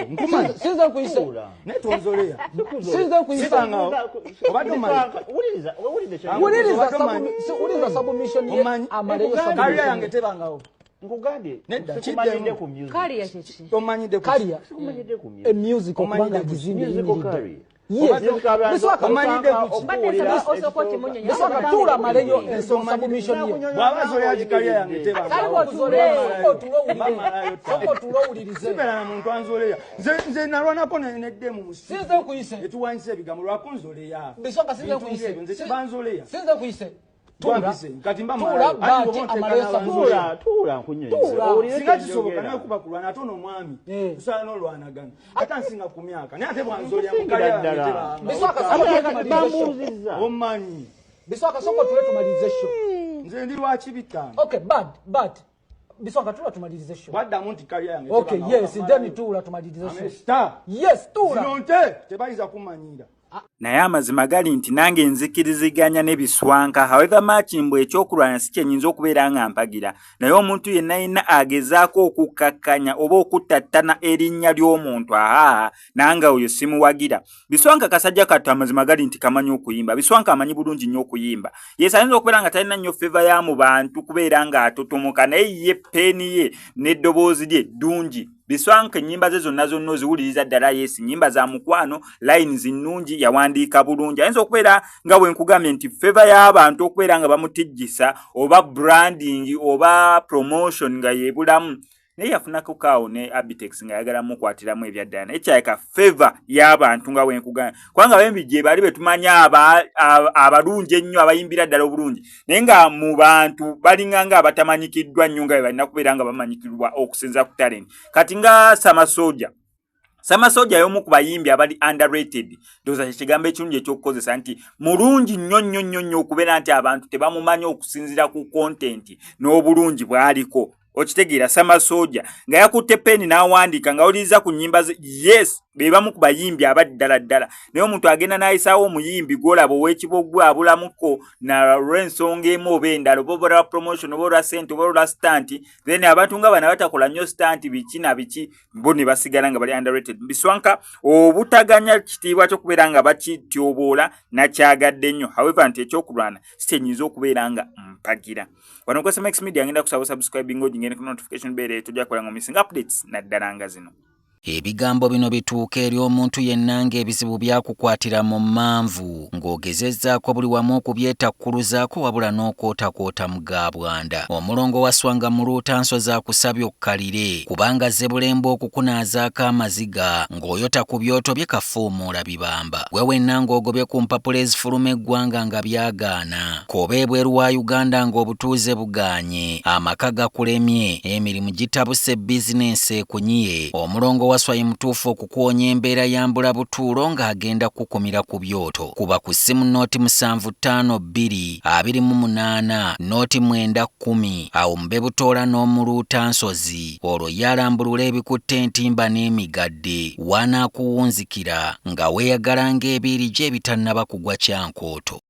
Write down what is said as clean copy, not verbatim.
Biswanko, nkumanyi. Sinze nkuyise. Naye tonzoleya. Sinze nkuyise. Sibangawo. Obadde omanyi. Wuliriza, wuliriza kye- Wuliriza Obadde omanyi. wuliriza submission ye Omanyi. amaleyo Career submission. yange tebangawo. Nkugambye Nedda, sikumanyidde kiddemu. ku music. Career kyeki? Tomanyidde ku Career. Sikumanyidde ku music. Music okubanga Omanyidde ku agizimba Musical eyimiridde. career. Yes. Musical Biswaka, Omanyidde ku ki? Mbadde nsaba osooka okimunnyonnyola. Biswaka tuula amaleyo ensonga submission ye. Bw'aba azoleya career yange tebangawo. Kale bw'otuule. Otuule owulire. Bamalayo Sooka otuule owulirize. Sibeera na muntu anzoleya. Nze nalwanako neddemu mu Sinze nkuyise. Etuwanyisa ebigambo lwakunzoleya. Biswaka sinze Bintu nkuyise. ng'ebyo, nze kibanzoleya. Sinze nkuyise. Tuula. Twampise, kati mba Tuula malayo. Anti baati bw'oba amaleyo onteeka submission. Tuula, tuula nkunnyonnyola. Tuula. Owulire Singa kye kisoboka njogera. naye kuba kulwana ate ono omwami Eh. tusaana n'olwanagana ate ansinga ku myaka naye ate bwanzolya mu Nkusingira career yange ddala. tebangawo. Biswaka sooka otuule tumalirize show. Bambuuzizza. Omanyi. Biswaka sooka otuule tumalirize show. Nze ndi lwaki bitaano. Okay, but Biswaka tuula tumalirize show. Bwaddamu nti career yange Okay, tebangawo. yes, then tuula tumalirize I'm a show. star. Yes, tuula. Zino nte tebayinza kumanyira. Naye amazima gali nti nange nzikiriziganya ne Biswanka, however much mbu ekyokulwana si kyenyinza okubeera nga mpagira, naye omuntu yenna yenna agezaako okukkakkanya oba okuttattana erinnya ly'omuntu, ahaa, nange oyo simuwagira. Biswanka kasajja kattu amazima gali nti kamanyi okuyimba. Biswanka amanyi bulungi nnyo okuyimba. Yes, ayinza okubeera nga talina nnyo favour ya mu bantu kubeera ng'atotomoka, naye ye peeni ye n'eddoboozi lye ddungi. Biswanka ennyimba ze zonna zonna oziwuliriza ddala, yes, nnyimba za mukwano, lines nnungi, yawandiika bulungi. Ayinza okubeera nga bwe nkugambye nti favour y'abantu okubeera nga bamutijjisa oba branding oba promotion nga yeebulamu, naye yafunako kaawo ne Abitex nga ayagala mukwatiramu ebyaddala, naye kyaleka favour y'abantu nga bwe nkugambye, kubanga bembi gye bali be tumanyi abalungi ennyo abayimbira ddala obulungi, naye nga mu bantu balinga nga abatamanyikiddwa nnyo nga bwe balina kubeera nga bamanyikirwa okusinza ku talent. Kati nga Samasoja, Samasoja y'omu ku bayimbi abali underrated. Ndowooza kyekigambo ekirungi ekyokukozesa nti mulungi nnyo nnyo nnyo nnyo okubeera nti abantu tebamumanyi okusinziira ku content n'obulungi bw'aliko. Okitegeera? Samasoja nga yakutte peni n'awandiika nga wuliriza ku nnyimba ze, yes, be bamu ku bayimbi abali ddala ddala, naye omuntu agenda n'ayisaawo omuyimbi gw'olaba ow'ekibogwe abulamuko na lw'ensonga emu oba endala, oba olwa promotion oba olwa ssente oba olwa stunt. Then abantu nga bano abatakola nnyo stunt biki na biki bo ne basigala nga bali underrated. Biswanka obutaganya kitiibwa kyo kubeera nga bakityoboola nakyagadde nnyo, however nti ekyokulwana si kyenyinza okubeera nga mpagira. Wano ku SMX Media ngenda kusaba subscribing, ogingende ku notification bell, tojja kukola nga missing updates naddala nga zino. Ebigambo bino bituuka eri omuntu yenna ng'ebizibu byakukwatira mu mmanvu, ng'ogezezzaako buli wamu okubyetakkuluzaako wabula n'okwotakwota mu gabwanda. Omulongo waswanga muluutanso akusabye okkalire, kubanga zebulemba okukunaazaako amaziga ng'oyota ku byoto bye kafuumuula bibamba. Gwe wenna ng'ogobye ku mpapula ezifuluma eggwanga nga byagaana, k'oba ebweru wa Uganda ng'obutuuze bugaanye, amaka gakulemye, emirimu gitabuse, bizinensi ekunyiye, omulongo waswayi mutuufu okukuwonya embeera ya mbula butuulo ng'agenda kukumira ku byoto. Kuba ku ssimu 0752 28 09 10, awo mube butoola n'omuluuta nsozi, olwo ye alambulula ebikutte entimba n'emigadde wanaakuwunzikira nga weeyagala ng'ebiiri gye ebitannaba kugwa kyankooto.